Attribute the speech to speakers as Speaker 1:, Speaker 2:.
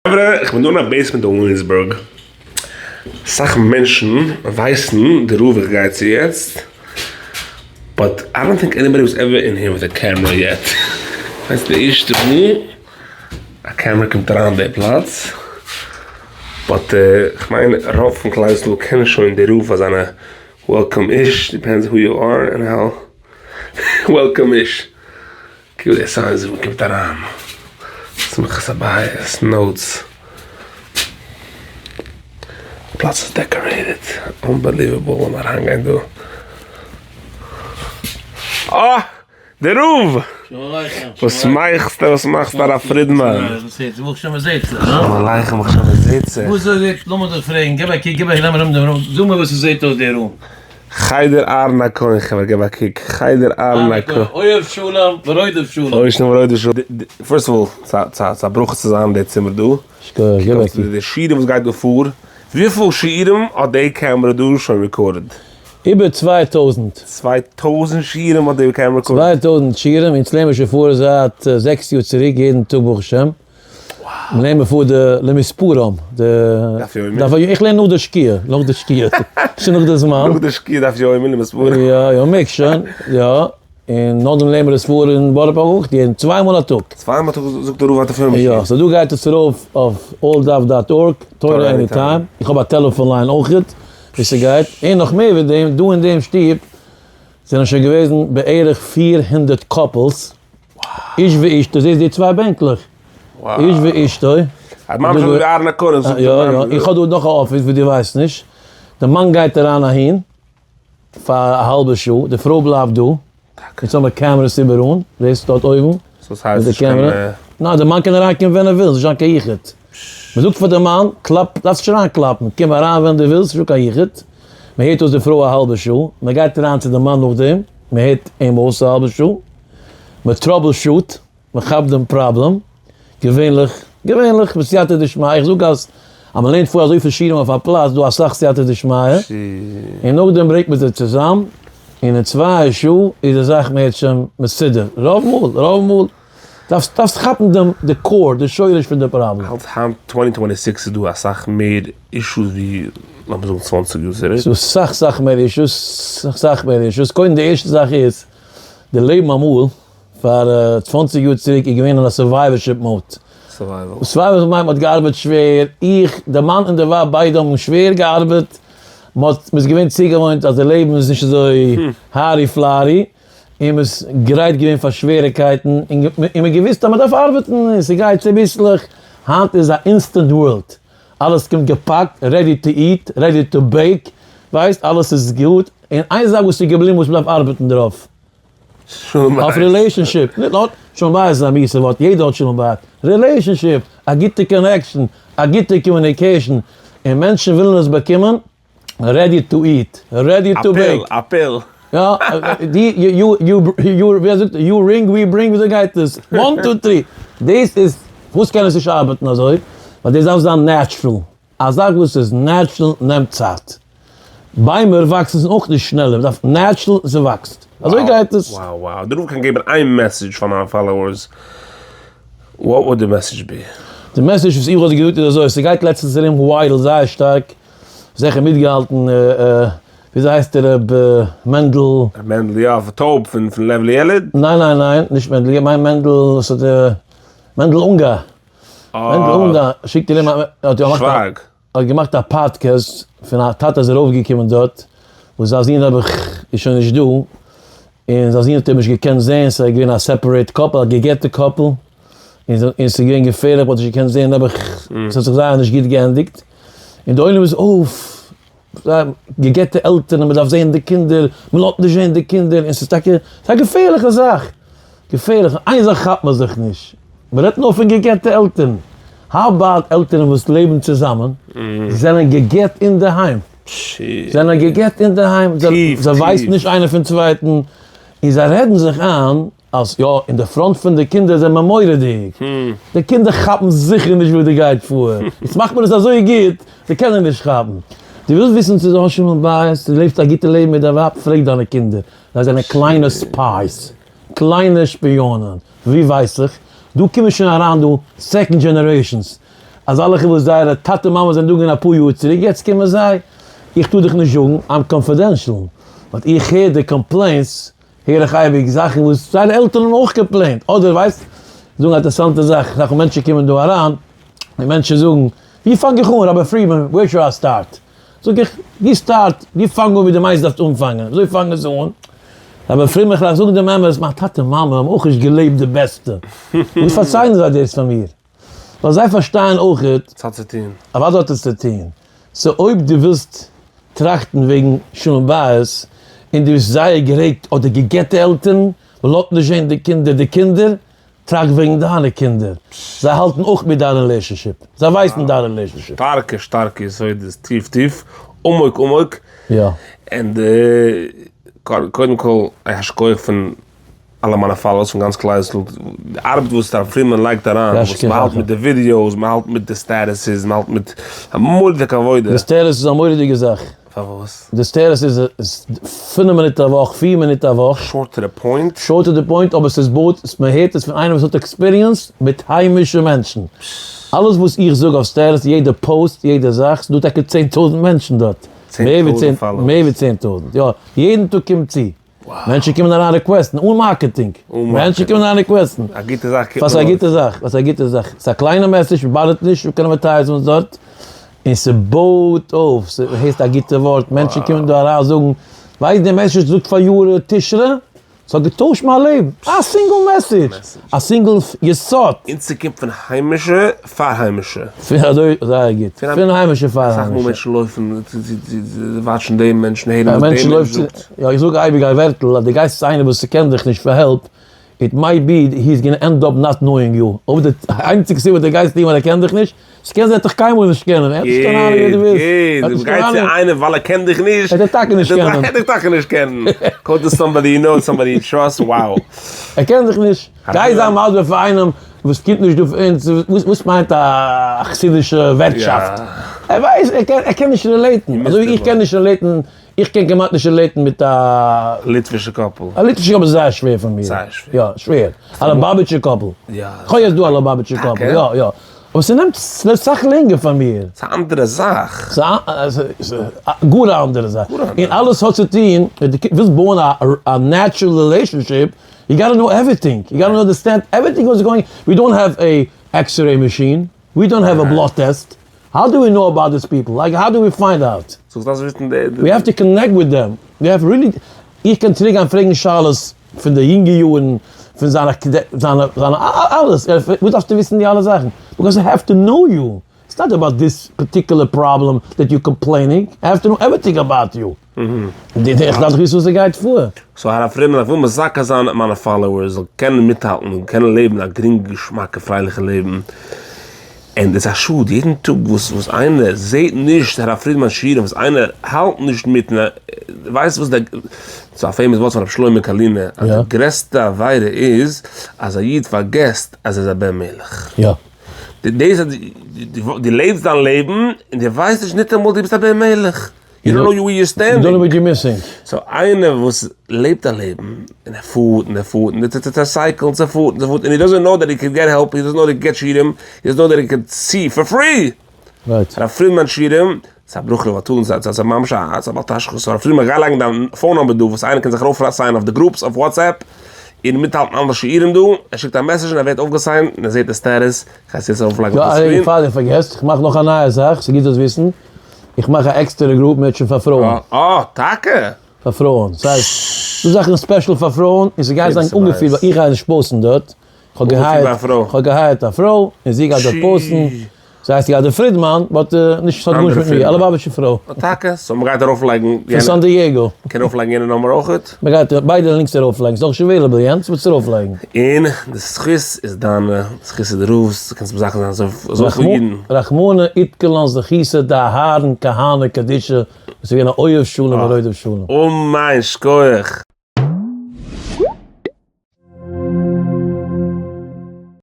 Speaker 1: חברה, איך בין דא אין א basement אין וויליאמסבורג, אסאך מענטשן ווייסן די רב איך גיי צו יעצט, but I don't think anybody was ever in here with a camera yet, כ'ווייס די ערשטע מאל א קעמרע קומט אריין אין די פלאץ, but כ'מיין רוב פון כלל ישראל קענען שוין די רב פאר זיינע welcome איש, depends who you are and how welcome איש. קוק די signs ווי מ'קומט אריין, שמחת הבית, notes, די פלאץ איז decorated, unbelievable לאמיר אריינגיין דא, אה! די רב! וואס מאכסטו וואס מאכסטו הרב פרידמאן? שלום עליכם ברוך השם מ'זעהט זיך.
Speaker 2: לאמיר דיך פרעגן, גיב א קוק, גיב א נעם ארום דעם room, זאג מיר וואס עס זעהט אויס די room.
Speaker 1: חדר אהרן הכהן חברה געב א קוק חדר אהרן הכהן.
Speaker 2: אוהב שלום ורודף שלום.
Speaker 1: אוהב שלום ורודף שלום. first of all ס'איז א ברכה צו זיין אין די צימער דא.
Speaker 2: שכוח געב א קוק.
Speaker 1: די שיעורים וואס גייט דא פאר. וויפיל שיעורים האט די קעמרע דא שוין recorded?
Speaker 2: איבער 2000.
Speaker 1: 2000 שיעורים האט די קעמרע recorded?
Speaker 2: 2000 שיעורים, אונז לערנען מיר שוין פאר זייט זעקס יאר צוריק יעדן טאג ברוך השם. מ'לערנט מיר פאר די למספרם, די
Speaker 1: דף יומי?
Speaker 2: דף יומי, איך לערן נאך די שקיעה, נאך די שקיעה, שוין נאך די זמן.
Speaker 1: נאך די שקיעה דף יומי למספרם.
Speaker 2: יא יא, מעג שוין, יא, און נאכדעם לערנען מיר עס פאר אין בארא פארק אויך, יעדן, צוויי מאל א טאג.
Speaker 1: צוויי מאל א טאג זאגט דער רב דף יומי?
Speaker 2: יא, so דא גייט עס ארויף אויף all daf dot org, תורה any time, איך האב א טעלעפאן line אויכעט, ווי ס'גייט, און נאך מער ווי דעם, דא אין דעם שטוב זענען שוין געוועזן בערך 400 couples, איש ואשתו, זעסט די צוויי בענקלעך? איש ואשתו.
Speaker 1: אז ממש אזוי ווי אהרן הכהן זאגט
Speaker 2: יא יא, איך האב דא נאך א אפיס וואס דו ווייסט נישט, די מאן גייט אריין אהין פאר א האלבע שעה, די פרוי בלייבט דא, אונז האבן cameras איבעראל, זעסט דארט אויבן?
Speaker 1: סאו ס'הייסט נישט קיין.
Speaker 2: ניין, די מאן קען אריינקומען ווען ער וויל, ס'נישט זיין קיין יחוד. מ'זאגט פאר די מאן, קלאפ, דארפסט נישט אריינקלאפן, קום אריין ווען דו ווילסט, נישטא קיין יחוד. מ'הערט אויס די פרוי א האלבע שעה, מ'גייט אריין צו די מאן נאכדעם, מ'הערט אים אויס א האלבע שעה, מען troubleshoot, מען כאפט דעם פראבלעם, געווענליך, געווענליך, בסייעתא דשמיא, איך זאג אז אז מען לערנט פאר אזויפיל שיעורים אויף א פלאץ, דא אסאך סייעתא דשמיא, און נאכדעם ברענגט מען זיי צוזאם, און אין צוויי שעה איז די זאך מערטשעם מסודר, רוב מאל, רוב מאל, דארפסט דארפסט כאפן דעם די core, די שורש פון די פראבלעם.
Speaker 1: האלט היינט 2026 איז דא אסאך מער אישוס ווי לאמיר זאגן 20 יאר צוריק?
Speaker 2: ס'דא סאך סאך מער אישוס, סאך סאך מער אישוס, קודם די ערשטע זאך איז, די לעבן אמאל, פאר 20 יאר צוריק, איז געווען אין א survivorship mode.
Speaker 1: survival.
Speaker 2: survival מיינט מ'האט געארבעט שווער, איך, די מאן און די ווייב ביידע האבן שווער געארבעט, מ'האט, מ'איז געווען צוגעוואוינט אז די לעבן איז נישט אזוי הארי פלארי, און מ'איז גרייט געווען פאר שוועריקייטן, און מ'האט געוואוסט אז מ'דארף ארבעטן, און ס'גייט צוביסלעך, היינט איז א instant world, אלעס קומט געפאקט, ready to eat, ready to bake, ווייסט, אלעס איז גוט, און איין זאך וואס איז געבליבן וואס מ'דארף ארבעטן דערויף,
Speaker 1: שלום בית.
Speaker 2: אויף relationship, נישט נאר, שלום בית איז א מיאוס'ע ווארט, יעדער האט שלום בית, relationship, א גוטע connection, א גוטע communication, און מענטשן ווילן עס באקומען ready to eat, ready to bake.
Speaker 1: א pill, א pill.
Speaker 2: יא, די, יו, יו, יו, ווי זאגט, you ring we bring, וויאזוי גייט עס? one two three. דאס איז, וואס קען עס נישט ארבעטן אזוי? ווייל דאס דארף זיין natural. א זאך וואס איז natural נעמט צייט. ביימער וואקסן אויך נישט שנעלער, מ'דארף natural ס'וואקסט. אזוי גייט עס.
Speaker 1: Wow wow, די רב קען געבן איין message פאר מיינע followers, what would the message be?
Speaker 2: די message וואס איך וואלט געזאגט איז אזוי, ס'גייט לעצטנס ארום viral זייער שטארק, זיכער מיטגעהאלטן, וויאזוי הייסט ער ר' מענדל?
Speaker 1: ר' מענדל יא, טויב פון לב לילד?
Speaker 2: ניין ניין ניין, נישט מענדל, איך מיין מענדל וואס האט מענדל אונגאר. מענדל אונגאר שיקט ארום א האט געמאכט א
Speaker 1: שווייג.
Speaker 2: האט געמאכט א פאדקעסט פון א טאטע איז ארויפגעקומען דארט וואס זיין זון נעבעך איז שוין נישט דא, און זיין זון האט אים נישט געקענט זעהן, ס'איז געווען א separate couple, א גע'גט'ע couple, און ס'איז געווען געפערליך, מ'האט נישט געקענט זעהן נעבעך, ס'האט זיך זייער נישט גוט געענדיגט, און די עולם איז אויף, גע'גט'ע עלטערן, מ'דארף זעהן די קינדער, מ'לאזט נישט זעהן די קינדער, און ס'איז טאקע, ס'איז א געפערליכע זאך, געפערליך, איין זאך כאפט מען זיך נישט, מ'רעדט נאר פון גע'גט'ע עלטערן, how about עלטערן וואס לעבן צוזאמען, זענען גע'גט אינדערהיים, זענען גע'גט אינדערהיים, זיי ווייסן נישט איינער פון צווייטן, און זיי רעדן זיך איין אז יא, אין די front פון די קינדער זענען מיר מורא'דיג, די קינדער כאפן זיכער נישט וואס דא גייט פאר, יעצט מאכט מען עס אזוי גוט, זיי קענען נישט כאפן. דו ווילסט וויסן צו דו האסט שלום בית, צו דו לעבסט א גוטע לעבן מיט דיין ווייב, פרעג דיינע קינדער, זיי זענען קליינע spies, קליינע שפיאנען, ווי ווייס איך? דא קומען שוין אריין דא second generations. אזאלעכע וואס זייערע טאטע מאמע זענען דא געווען אפאר יאר צוריק יעצט קומען זיי, איך טאר דיך נישט זאגן, I'm confidential, but איך הער די complaints הער איך אייביג זאכן וואס זייערע עלטערן האבן אויך complained, אדער ווייסט, זאגן א אינטערעסאנטע זאך, אסאך מאל מענטשן קומען דא אריין, און מענטשן זאגן, ווי פאנג איך אן, רבי פרידמאן, where should I start? זאג איך, דו start, דו פאנג אן ווי דו מיינסט דארפסט אנפאנגען, וויאזוי פאנג עס אן? רבי פרידמאן, איך וועל אייך זאגן דעם אמת, מיין טאטע מאמע האבן אויך נישט געלעבט די בעסטע, וואס פארציילן זיי דאס פאר מיר? ווייל זיי פארשטייען אויכעט.
Speaker 1: ס'האט צו טון.
Speaker 2: אוודאי האט עס צו טון. so אויב דו ווילסט טראכטן וועגן שלום בית, און דו ביסט זייער גערעגט אדער גע'גט'ע עלטערן, מ'לאזט נישט זען די קינדער די קינדער, טראכט וועגן דיינע קינדער, זיי האלטן אויך מיט דיין relationship, זיי ווייסן דיין relationship.
Speaker 1: שטארקע שטארקע יסודות, טיף טיף, עמוק עמוק.
Speaker 2: יא.
Speaker 1: און קודם כל א יישר כח פון אלע מיינע followers פון גאנץ כלל ישראל, די ארבעט וואס הרב פרידמאן לייגט אריין, וואס מען האלט מיט די ווידיאוס, מען האלט מיט די statuses, מען האלט מיט א מורא'דיגע עבודה.
Speaker 2: די status איז א מורא'דיגע זאך.
Speaker 1: פארוואס?
Speaker 2: די status איז פינף מינוט א וואך, פיר מינוט א וואך.
Speaker 1: Short to the point.
Speaker 2: Short to the point, אבער ס'איז בויט, מען הערט עס פון איינעם וואס האט experience מיט היימישע מענטשן. אלעס וואס איך זאג אויף status, יעדע post, יעדע זאך, ס'דא טאקע 10,000 מענטשן דארט.
Speaker 1: 10,000 followers.
Speaker 2: מער ווי 10,000, יא. יעדן טאג קומט צו. מענטשן קומען אריין request ן אן marketing, מענטשן קומען אריין request ן,
Speaker 1: א גוטע זאך קומט
Speaker 2: פאר ס'איז א גוטע זאך, פאר ס'איז א גוטע זאך, ס'איז א קליינע message, מ'באדערט נישט, מ'קען advertise ן דארט, און ס'בויט אויף, ס'הייסט א גוטע ווארט, מענטשן קומען דא אריין זאגן, ווייסט די message זאגט פאר יאר תשרי, ס'האט געטוישט מיין לעבן, א single message, א single יסוד.
Speaker 1: און ס'קומט פון היימישע פאר היימישע.
Speaker 2: פון אזוי זייער גוט, פון היימישע פאר היימישע.
Speaker 1: אסאך מאל מענטשן לויפן צו watch ן דעם מענטשן, הערן וואס דער מענטש זאגט.
Speaker 2: יא, איך זאג אייביג א ווערטל, אז דו גייסט צו איינעם וואס ס'קען דיך נישט פאר help, it might be he is gonna end up not knowing you, אויב די איינציגע סיבה דו גייסט צו אים ווייל ער קען דיך נישט, ס'קען זיין ער וועט דיך קיינמאל נישט קענען, ער האט נישט קיין אהנונג ווער דו ביסט.
Speaker 1: גוט, גוט, דו גייסט צו איינעם ווייל ער קען דיך נישט,
Speaker 2: ער וועט דיך טאקע נישט קענען.
Speaker 1: ער וועט דיך טאקע נישט קענען. Go to somebody you know, somebody you trust, wow.
Speaker 2: ער קען דיך נישט. גיי זיי מסביר פאר איינעם וואס קומט נישט דא פון אונז, וואס מיינט א חסידישע ווערטשאפט? ער ווייסט, ער קען נישט relate ן, אזוי ווי איך קען נישט relate ן, איך קען כמעט נישט relate ן מיט א.
Speaker 1: ליטווישע couple.
Speaker 2: א ליטווישע couple איז זייער שווער פאר מיר.
Speaker 1: זייער שווער.
Speaker 2: יא, שווער. א ליובאוויטשער couple.
Speaker 1: יא.
Speaker 2: כ'האב יעצט דא א ליובאוויטשער couple, יא יא. אבער ס'נעמט סאך לענגער פאר מיר.
Speaker 1: ס'איז א אנדערע זאך.
Speaker 2: ס'איז גאר א אנדערע זאך. און אלעס האט צו טון, דו ווילסט בויען א natural relationship, you gotta know everything, you gotta understand everything what's going, we don't have a x-ray machine, we don't have a blood test, how do we know about these people, like how do we find out?
Speaker 1: זאלסט דאס וויסן די.
Speaker 2: We have to connect with them, we have really, איך קען צוריק גיין פרעגן שאלות פון די יונגע יארן, פון זיינע זיינע זיינע אלעס, וואס דארפסטו וויסן די אלע זאכן? Because I have to know you, it's not about this particular problem that you complaining, I have to know everything about you. איך דארף דאך וויסן וואס ס'גייט פאר.
Speaker 1: So הרב פרידמאן איך וויל מזכה זיין מיינע followers זאלן קענען מיטהאלטן און קענען לעבן א גרינג געשמאקע פרייליכע לעבן, און עס איז א שאד יעדן טאג וואס וואס איינער זעהט נישט הרב פרידמאן'ס שיעורים וואס איינער האלט נישט מיט און ווייסט וואס די ס'איז א famous ווארט פון רבי שלמה קארלינער אז די גרעסטע עבירה איז אז א איד פארגעסט אז ער איז א בן מלך.
Speaker 2: יא.
Speaker 1: דאס אז דו לעבסט דיין לעבן און דו ווייסט נישט ניטאמאל דו ביסט א בן מלך. You don't know where you're standing.
Speaker 2: You don't know what you're missing.
Speaker 1: So איינער וואס לעבט א לעבן, און ער פארט און ער פארט, און ער cycles, ער פארט און ער פארט, און he doesn't know that he can get help, he doesn't know that he can get שיעורים, he doesn't know that he can see for free!
Speaker 2: Right.
Speaker 1: הרב פרידמאן שיעורים, ס'איז א ברכה לבטלה, ס'איז א ממש א, ס'איז א בעל תשחית, so הרב פרידמאן גיי לייגן דיין phone number דא, וואס איינער קען זיך ארויף sign ען אויף די groups אויף WhatsApp, און מיטהאלטן אלע שיעורים דא, ער שיקט א message און ער ווערט אויפגע sign ט און ער זעט די status, כ'גיי עס יעצט ארויפלייגן אויף די
Speaker 2: יא,
Speaker 1: screen.
Speaker 2: פאר דו פארגעסט, כ'מאך נאך א נייע זאך, ס'גוט זאלסט וויסן. איך מאך א עקסטערע group מערטשעם פאר פרויען.
Speaker 1: אה, טאקע?
Speaker 2: פאר פרויען. ס'הייסט, דא זאכן special פאר פרויען, און ס'גייט זיין אנגעפירט ווייל איך גיי נישט post ן דארט. כ'האב גע hire ט, כ'האב גע hire ט א פרוי, און זי גייט דארט post ן. ס'הייסט גראדע פרידמאן, but נישט, ס'האט גארנישט מיט מיר, א ליובאוויטשע פרוי.
Speaker 1: אה, טאקע? So מ'גייט ארויפלייגן
Speaker 2: פון סאן דיעגא.
Speaker 1: קען ארויפלייגן יענע נומער אויכעט?
Speaker 2: מ'גייט ביידע links ארויפלייגן, ס'איז נאכנישט available יענץ, מ'וועט עס ארויפלייגן.
Speaker 1: און די זכות איז דיינע, די זכות איז די רב'ס, דו קענסט מזכה זיין אזויפיל אידן.
Speaker 2: רחמנא איתקלן זכותא דאהרן כהנא קדישא, וואס איז געווען א אוהב שלום ורודף שלום.
Speaker 1: אמן, שכוח.